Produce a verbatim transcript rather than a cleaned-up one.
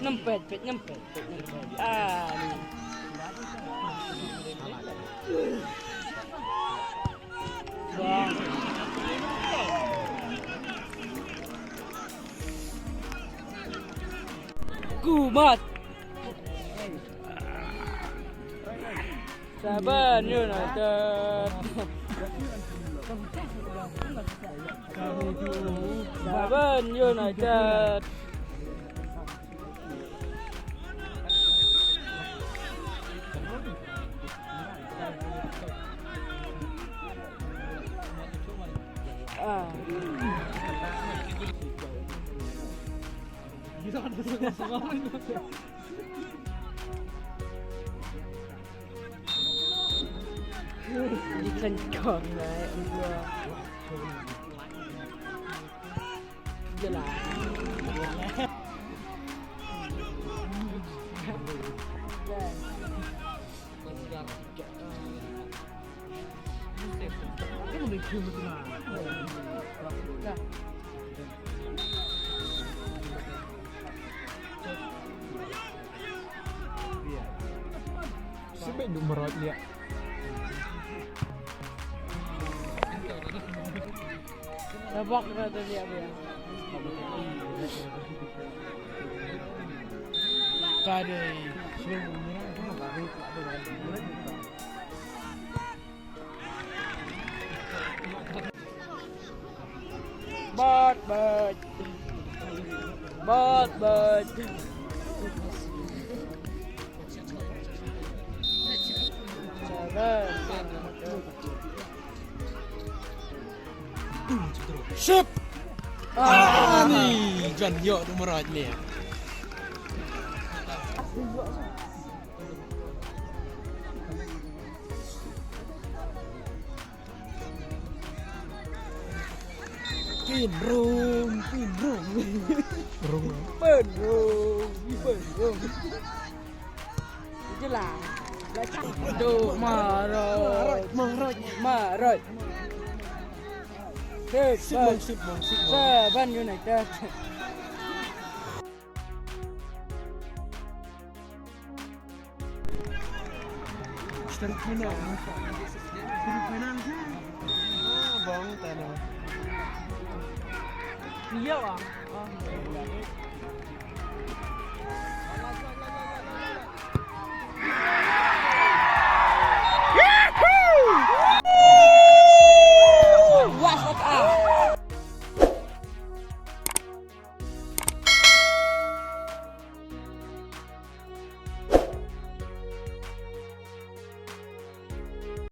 Nempet, pet, nempet, pet, nempet. Ah, ni. Kumat. Seven United. Seven United. Ah. Di kan kong, right? Jelas. Sebab duk merot dia. Rabak ka ta liak dia. Kadai. Bat, bat. Bat, bat. Ship. Ah, ni jan yok tu merat ni. Pinrung, pinrung. Rung. Pinrung, pinrung. Jelas. Duh, marot. Marot, marot. Marot. Sip, sip, bang, sip, bang, sip, bang. Seven United. Semifinal. Semifinal. Ah, bang, tak ada. Iya, bang. Ah.